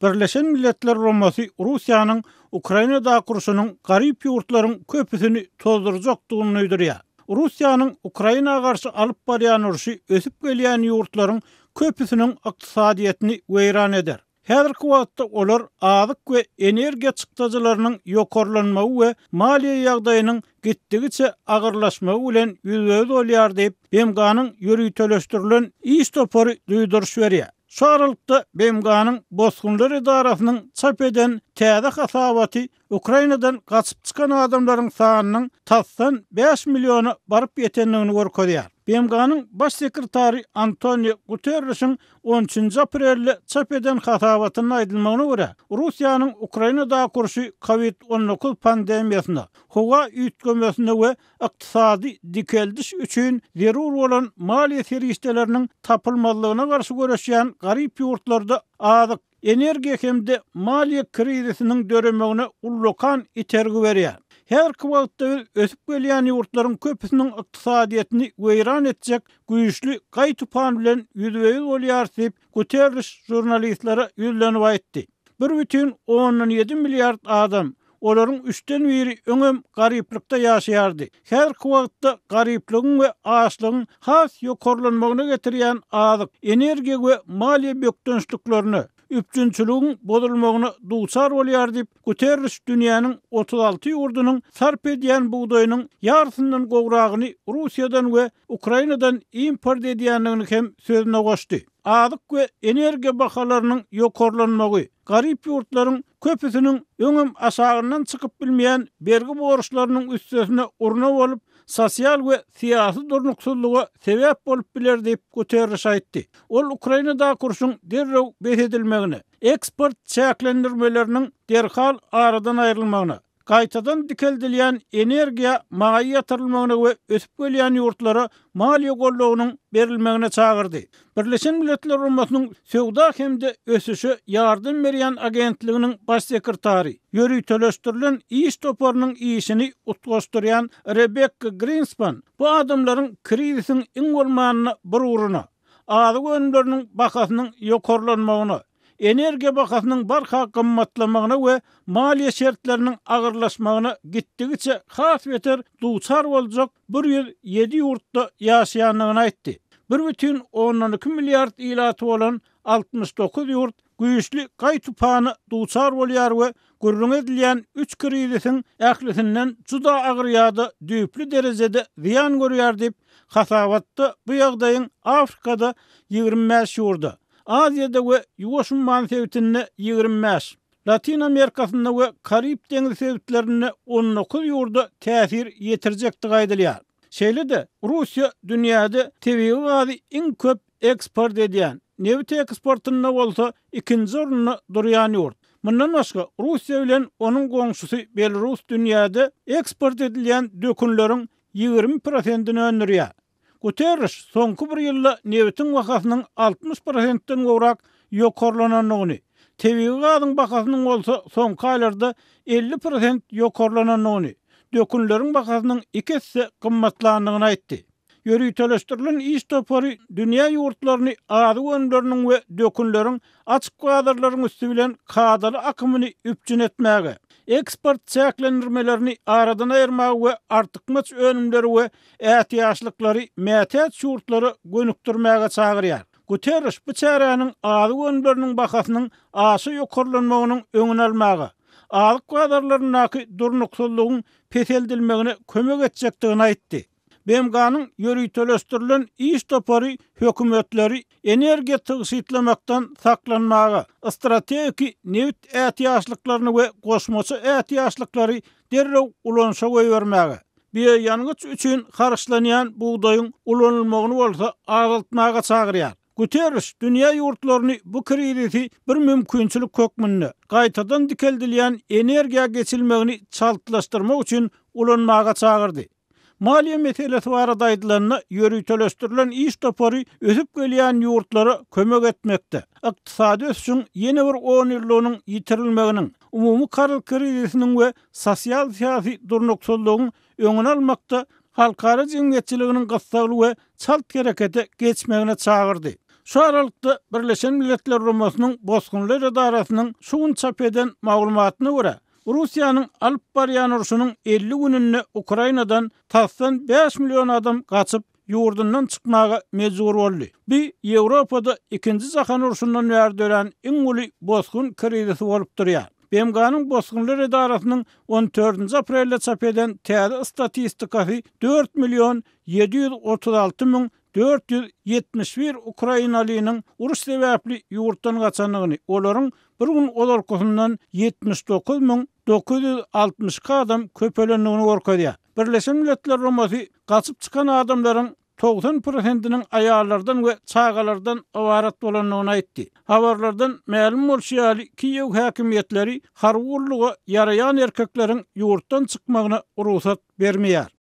Birleşen Milletler Guramasy Russiýanyň Ukrainadaky urşunyň garyp ýurtlaryň köpüsini tozdurjakdygyny duýdurýar. Russiýanyň Ukraina garşy alyp barýan urşy ösüp gelýän ýurtlaryň köpüsiniň ykdysadyýetini weýran eder. Häzirki wagtda olar azyk we energiýa çykdajylarynyň ýokarlanmagy we maliýe ýagdaýynyň gitdigiçe agyrlaşmagy bilen ýüzbe-ýüz bolýar diýip, BMG-niň ýöriteleşdirilen iş topary duýduryş berýär. Şu aralykda, BMG-niň Bosgunlar edarasynyň çap eden täze hasabaty Ukrainadan gaçyp çykan adamlaryň sanynyň tasdan bäş milliona baryp ýetendigini görkezýär. BMG-niň Baş sekretary Antonio Guterrişiň on üçünji aprelde çap eden hasabatynda aýdylmagyna görä, Russiýanyň Ukrainadaky urşy Covid 19 pandemiýasyna, howa üýtgemesine we ykdysady dikeldiş üçin zerur bolan maliýe serişdeleriniň tapylmazlygyna garşy göreşýän garyp ýurtlarda azyk, energiýa hem-de maliýe krizisiniň döremegine ullakan itergi berýär. Häzirki wagtda biz ösüp gelýän ýurtlaryň köpüsiniň ykdysadyýetini weýran etjek güýçli gaý-tupan bilen ýüzbe-ýüz bolýarys diýip, Guterriş žurnalistlere ýüzlenip aýtdy. Bir bütin ondan ýedi milliard adam, olaryň üçden biri öňem garyplykda ýaşaýardy. Häzirki wagtda garyplygyň we açlygyň has ýokarlanmagyna getirýän azyk, energiýa we maliýe bökdençliklerine, üpjünçiligiň bozulmagyna duçar bolýar diýip, Guterriş dünýäniň 36 ýurdunyň sarp edýän bugdaýynyň ýarysyndan gowragyny Russiýadan we Ukrainadan import edýändigini hem sözüne goşdy. Azyk we energiýa bahalarynyň ýokarlanmagy, garyp ýurtlaryň köpüsiniň öňem aşagyndan çykyp bilmeýän bergi borçlarynyň üstesine urna bolup, sosial we syýasy durnuksyzlyga sebäp bolup biler diýip, Guterriş aýtdy. Ol Ukrainadaky urşuň derrew bes edilmegine, eksport çäklendirmeleriniň derhal aradan aýrylmagyna, gaýtadan dikeldilýän energiýa maýa ýatyrylmagyna we ösüp gelýän ýurtlara maliýe goldawynyň berilmegine çagyrdy. Birleşen Milletler Guramasynyň Söwda hem-de ösüşe ýardam berýän agentliginiň baş sekretary, ýöriteleşdirilen iş toparynyň işini utgaşdyrýan Rebekka Grinspan bu adamlaryň krizisiň iň bolmanda bir ugruna, azyk önümleriniň bahasynyň ýokarlanmagyna, energiýa bahasynyň barha gymmatlamagyna we maliýe şertleriniň agyrlaşmagyna gitdigiçe has beter duçar boljak 107 ýurtda ýaşaýandygyny aýtdy. Bir bütin ondan iki milliard ilaty bolan 69 ýurt güýçli gaý-tupana duçar bolýar we gürrüňi edilýän üç krizisiň ählisinden juda agyr ýa-da düýpli derejede zyýan görýär diýip, hasabatda bu ýagdaýyň Afrikada 25 ýurda, Aziýada we Ýuwaş umman sebitinde 25, Latyn Amerikasynda we Karib deňzi sebitlerinde 19 ýurda täsir ýetirjekdigi aýdylýar. Şeýle-de, Russiýa dünýäde tebigy gazy iň köp eksport edýän, nebit eksportynda bolsa ikinji orunda durýan ýurt. Mundan başga, Russiýa bilen onuň goňşusy Belarus dünýäde eksport edilýän dökünleriň 20 prosentini öndürýär. Guterriş soňky bir ýylda nebitiň bahasynyň 60 prosentden gowrak ýokarlanandygyny, tebigy gazyň bahasynyň bolsa soňky aýlarda 50 prosent ýokarlanandygyny, dökünleriň bahasynyň iki esse gymmatlandygyny aýtdy. Ýöriteleşdirilen iş topary dünýä ýurtlaryny azyk önümleriniň we dökünleriň açyk bazarlaryň üsti bilen kadaly akymyny üpjün etmäge, eksport çäklendirmelerini aradan aýyrmaga we artykmaç önümleri we ätiýaçlyklary mätäç ýurtlara gönükdirmäge çagyrýar. Guterriş bu çäräniň azyk önümleriniň bahasynyň aşa ýokarlanmagynyň öňüni almaga, azyk bazarlaryndaky durnuksyzlygyň peseldilmegine kömek etjekdigini aýtdy. BMG-niň ýöriteleşdirilen iş topary hökümetleri energiýa tygşytlamakdan saklanmaga, strategiki nebit ätiýaçlyklaryny we goşmaça ätiýaçlyklary derrew ulanyşa goýbermäge, bioýangyç üçin harçlanýan bugdaýyň ulanylmagyny bolsa azaltmaga çagyrýar. Guterriş dünýä ýurtlaryny bu krizisi bir mümkinçilik hökmünde, gaýtadan dikeldilýän energiýa geçilmegini çaltlaşdyrmak üçin ulanmaga çagyrdy. Maliýe meselesi barada aýdylanda, ýöriteleşdirilen iş topary ösüp gelýän ýurtlara kömek etmekde, ykdysady ösüşiň ýene bir onýyllygynyň ýitirilmeginiň, umumy karz krizisiniň we sosial-syýasy durnuksyzlygyň öňüni almakda halkara jemgyýetçiliginiň gyssagly we çalt herekete geçmegine çagyrdy. Şu aralykda, Birleşen Milletler Guramasynyň Bosgunlar edarasynyň şu gün çap eden maglumatyna görä, Russiýanyň alyp barýan urşunyň 50 gününde Ukrainadan tasdan bäş million adam gaçyp, ýurdundan çykmaga mejbur boldy. Bu Ýewropada Ikinji jahan urşundan bäri dörän iň uly bosgun krizisi bolup durýar. BMG-niň Bosgunlar edarasynyň on dördünji aprelde çap eden täze statistikasy dört million 736 471 ukrainalynyň uruş sebäpli ýurtdan gaçandygyny, olaryň bir gün ozalkysyndan 79 962 adam köpelendigini görkezýär. Birleşen Milletler Guramasy gaçyp çykan adamlaryň 90 prosentiniň aýallardan we çagalardan ybarat bolandygyny aýtdy. Habarlardan mälim bolşy ýaly, Kiýew häkimiýetleri harby gulluga ýaraýan erkekleriň ýurtdan çykmagyna rugsat bermeýär.